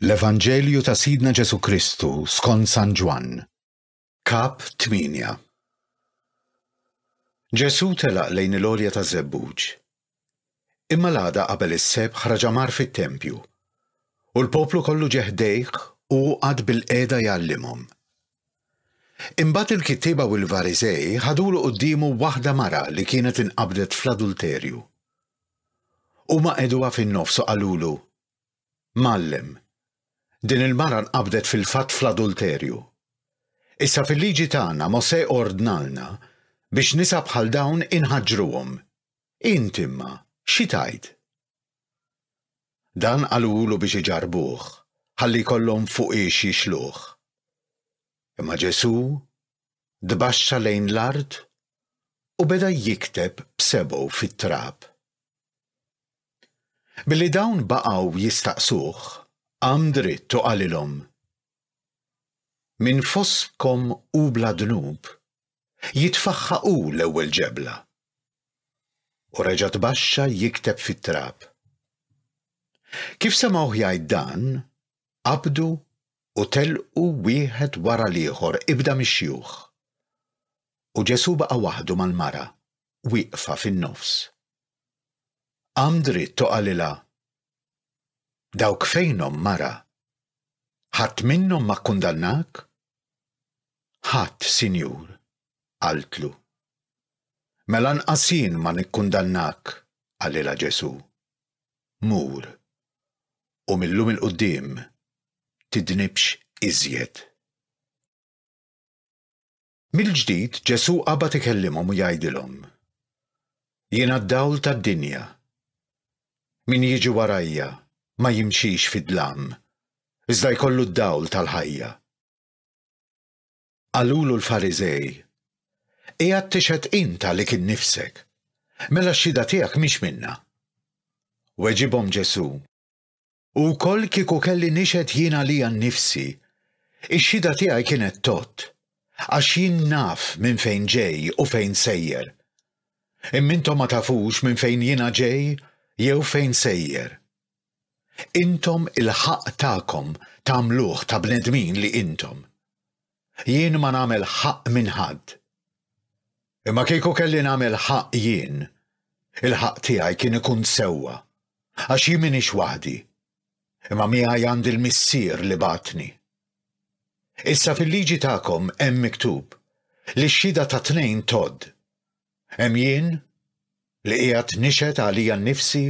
L-Evanġelju ta' Sidna Ġesù Kristu skont San Ġwann, Kap 8. Ġesù telaq lejn il-għolja taż-Żebbuġ. Imma l-għada qabel is-sebħ raġa' mar fit-tempju, u l-poplu kollu ġie ħdejh u hu qagħad bilqiegħda jgħallimhom. Imbagħad il-kittieba u l-Fariżej ħadulu quddiemu waħda mara li kienet inqabdet fl-adulterju. Huma qegħduha fin-nofs u qalulu, Mgħallem, din il-mara nqabdet fil-fatt fl-adulterju. Issa fil-liġi tagħna Mosè ordnalna biex nisa bħal dawn inħaġġruhom. Int imma, xi tgħid? Dan qalulu biex iġarrbuh, ħalli jkollhom fuqiex jixluh. Imma Ġesù tbaxxa lejn l-art u beda jikteb b'sebgħu fit-trab. Billi dawn baqgħu jistaqsuh, qam dritt u qalilhom, Min fostkom hu bla dnub, jitfagħha hu l-ewwel ġebla. U reġa' tbaxxa jikteb fit-trab. Kif semgħuh jgħid dan, qabdu u telqu wieħed wara l-ieħor ibda mix-xjuħ. U Ġesù baqa' waħdu mal-mara, wieqfa fin-nofs. Qam dritt u qalilha, Dawk fejnhom, mara? Ħadd minnhom ma kkundannak? Ħadd, Sinjur, qaltlu. Mela anqas jien ma nikkundannak, qalilha Ġesù. Mur, u mil-lum 'il quddiem tidnibx iżjed. Mill-ġdid Ġesù qabad ikellimhom u jgħidilhom, Jiena d-dawl tad-dinja. Min jiġi warajja ma jimxix fid-dlam, iżda jkollu d-dawl tal-ħajja. Qalulu l-Fariżej, Qiegħed tixhed int għalik innifsek, mela x-xhieda tiegħek mhix minna. Weġibhom Ġesù, U wkoll kieku kelli nixhed jien għalija nnifsi, ix-xhieda tiegħi kienet tgħodd, għax jien naf minn fejn ġej u fejn sejjer. Imma intom ma tafux minn fejn jiena ġej jew fejn sejjer. Intom il-ħaqq tagħkom tagħmluh ta' bnedmin li intom. Jien ma nagħmel ħaqq minn ħadd. Imma kieku kelli nagħmel ħaqq jien, il-ħaqq tiegħi kien ikun sewwa, għax jien m'iniex waħdi, imma miegħi għandi l-Missier li bagħatni. Issa fil-liġi tagħkom hemm miktub li x-xhieda ta' tnejn tgħodd. Hemm jien, li qiegħed nixhed għalija nnifsi,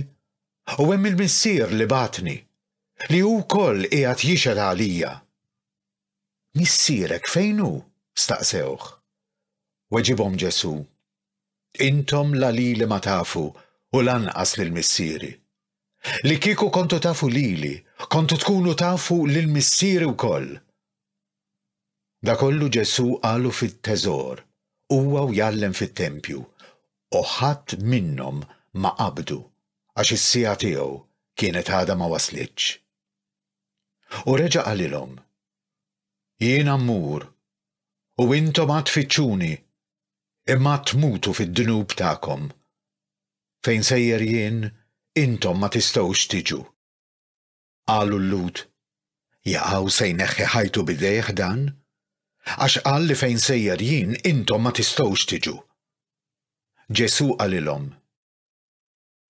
u hemm il-Missier li bagħatni, li hu wkoll qiegħed jixhed għalija. Missierek fejn hu? staqsewh. Weġibhom Ġesù, Intom la lili ma tafu u lanqas lil Missieri. Li kieku kontu tafu lili, kontu tkunu tafu lil Missieri wkoll. Da kollu Ġesù qalu fit-teżor, huwa u jgħallem fit-tempju, u ħadd minnhom ma qabdu, għax is-siegħa tiegħu kienet għadha ma waslitx. U reġa' qalilhom, Jiena mmur, u intom għad tfittxuni, imma għad tmutu fid-dnub tagħkom. Fejn sejjer jien, intom ma tistgħux tiġu. Qalu l-Lhud, Jaqaw se jneħħi ħajtu b'idejh dan? Għax qal li fejn sejjer jien, intom ma tistgħux tiġu. Ġesù qalilhom,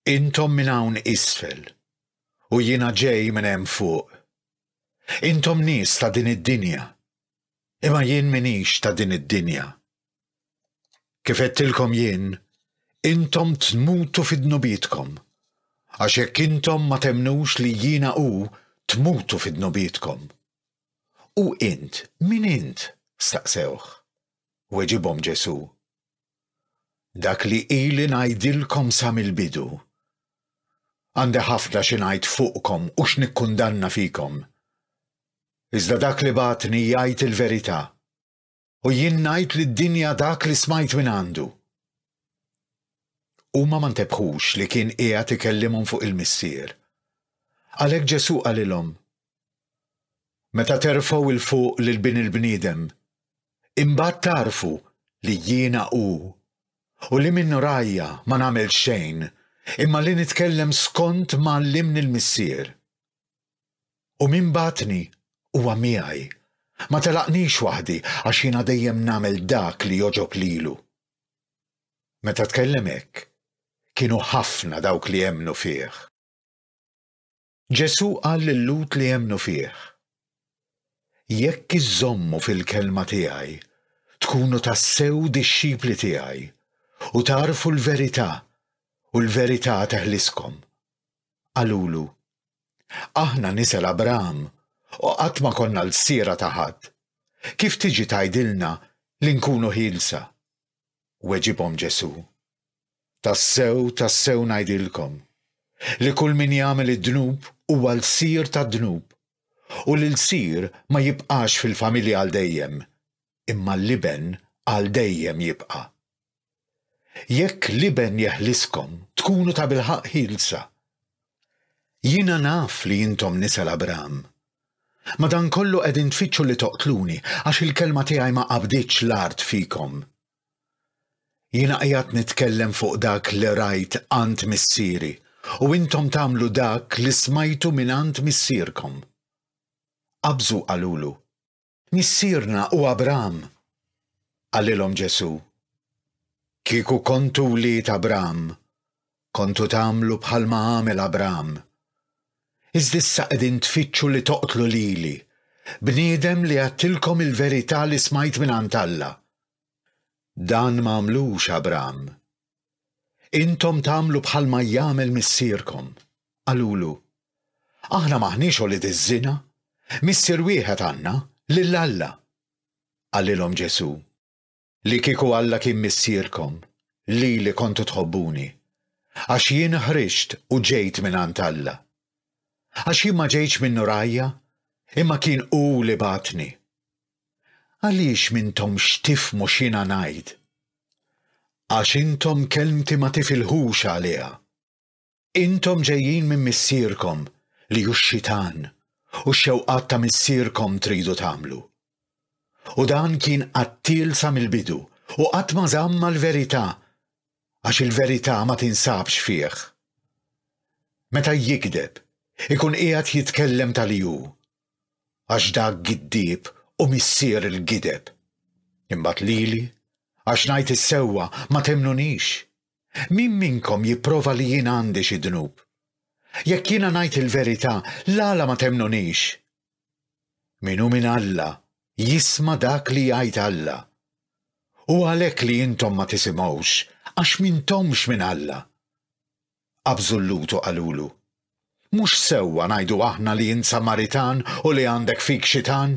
Intom minn hawn isfel, u jiena ġej minn hemm fuq. Intom nies ta' din id-dinja, imma jien m'iniex ta' din id-dinja. Kif għedtilkom jien, intom tmutu fi dnubietkom, għax jekk intom ma temmnux li jiena hu, tmutu fi dnubietkom. U int, min int? staqsewh. Weġibhom Ġesù, Dak li ili ngħidilkom sa mill-bidu. Għandi ħafna xi ngħid fuqkom u x'nikkundanna fikom. Iżda dak li bagħatni jgħid il-verità, u jien ngħid lid-dinja dak li smajt mingħandu. Huma ma ntebħux li kien qiegħed ikellimhom fuq il-Missier. Għalhekk Ġesù qalilhom, Meta terfgħu 'l fuq lil Bin il-bniedem, imbagħad tagħrfu li jiena hu, u li minn rajja ma nagħmel xejn, imma li nitkellem skont ma għallimni l-Missier. U min bagħatni huwa miegħi, ma telaqnix waħdi għax jiena dejjem nagħmel dak li jogħġob lilu. Meta tkellem hekk, kienu ħafna dawk li emmnu fih. Ġesù qal lil-Lhud li emmnu fih, Jekk iżżommu fil-kelma tiegħi, tkunu tassew dixxipli tiegħi, u tagħrfu l-verità, u l-verità teħliskom. Qalulu, Aħna nisel Abraham u qatt ma konna lsiera ta' ħadd. Kif tiġi tgħidilna li nkunu ħielsa? Weġibhom Ġesù, Tassew, tassew ngħidilkom, li kull min jagħmel id-dnub huwa lsir tad-dnub, u l-ilsir ma jibqax fil-familja għal dejjem, imma l-iben għal dejjem jibqa'. Jekk l-Iben jeħliskom, tkunu tabilħaqq ħielsa. Jiena naf li intom nisel Abraham. Madankollu qegħdin tfittxu li toqtluni għax il-kelma tiegħi ma qabditx l-art fikom. Jiena qiegħed nitkellem fuq dak li rajt għand Missieri, u intom tagħmlu dak li smajtu mingħand missierkom. Qabżu qalulu, Missierna hu Abram. Qalilhom Ġesù, Kieku kontu wlied Abram, kontu tagħmlu bħalma għamel Abram. Iżda issa qegħdin tfittxu li toqtlu lili, bniedem li għedtilkom il-verità li smajt mingħand Alla. Dan ma għamlux Abram. Intom tagħmlu bħalma jagħmel missierkom. Qalulu, Aħna m'aħniex ulied iż-żina, missier wieħed għandna, lil Alla. Qalilhom Ġesù, Li kieku Alla kien missierkom, lili kontu tħobbuni, għax jien ħriġt u ġejt mingħand Alla. Għax jien ma ġejtx minn rajja, imma kien hu li bagħatni. Għaliex m'intomx tifhmu x'jiena ngħid? Għax intom kelmti ma tifilħux għaliha. Intom ġejjin minn missierkom, li hu x-xitan, u x-xewqat ta' missierkom tridu tagħmlu. U dan kien qattiel sa mill-bidu, u qatt ma żamm mal-verità, għax il-verità ma tinsabx fih. Meta jigdeb, ikun qiegħed jitkellem ta' li hu, għax dak giddieb u missier il-gideb. Imbagħad lili, għax ngħid is-sewwa, ma temmnunix. Min minnkom jipprova li jien għandi xi dnub? Jekk jiena ngħid il-verità, l-għala ma temmnunix? Min hu minn Alla jisma' dak li jgħid Alla. Hu għalhekk li intom ma tisimgħux, għax m'intomx minn Alla. Qabżu l-Lhud u qalulu, Mhux sewwa ngħidu aħna li int Samaritan u li għandek fik xitan?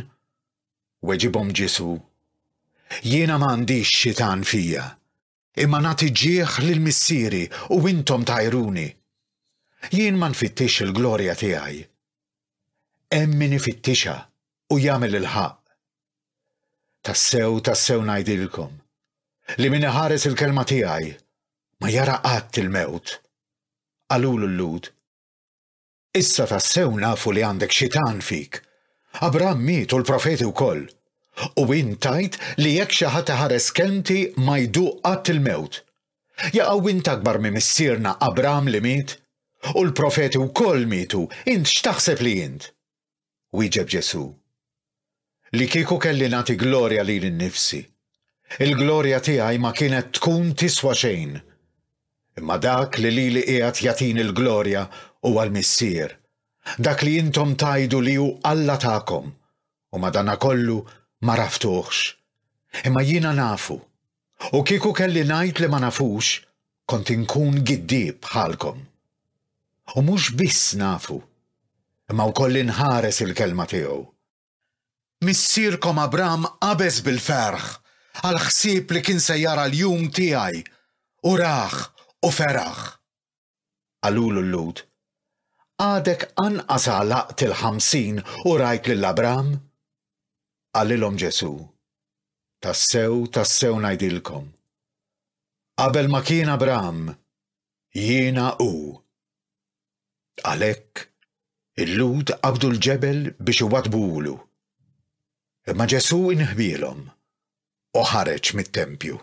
Weġibhom Ġesù, Jiena ma għandix xitan fija, imma nagħti ġieħ lil Missieri u intom tgħajruni. Jien ma nfittixx il-glorja tiegħi. Hemm min ifittixha u jagħmel il-ħaqq. Tassew, tassew ngħidilkom, li min iħares il-kelma tiegħi ma jara qatt il-mewt. Qalulu l-Lhud, Issa tassew nafu li għandek xitan fik. Abraham miet u l-profeti wkoll. U int tgħid li jekk xi ħadd iħares kelmti ma jduq qatt il-mewt. Jaqaw int akbar minn missierna Abraham li miet? U l-profeti wkoll mietu, int x'taħseb li int? Wieġeb Ġesù, Li kieku kelli nagħti glorja lili nnifsi, il-glorja tiegħi ma kienet tkun tiswa xejn. Imma dak li lili qiegħed jagħtini l-glorja huwa l-Missier, dak li intom tgħidu li hu Alla tagħkom, u madanakollu m'għaraftuhx. Imma jiena nafu, u kieku kelli ngħid li ma nafux, kont inkun giddieb bħalkom. U mhux biss nafu, imma wkoll inħares il-kelma tiegħu. Missierkom Abram qabeż bil-ferħ għall-ħsieb li kien se jara l-jum tiegħi, u rah u feraħ. Qalulu l-Lhud, Għadek anqas għalaqt il-50 u rajt lil Abram? Qalilhom Ġesù, Tassew, tassew ngħidilkom, qabel ma kien Abram, jiena hu. Għalhekk, il-Lhud qabdu l-ġebel biex iwaddbuhulu. Imma Ġesù inħbielhom u ħareġ mit-tempju.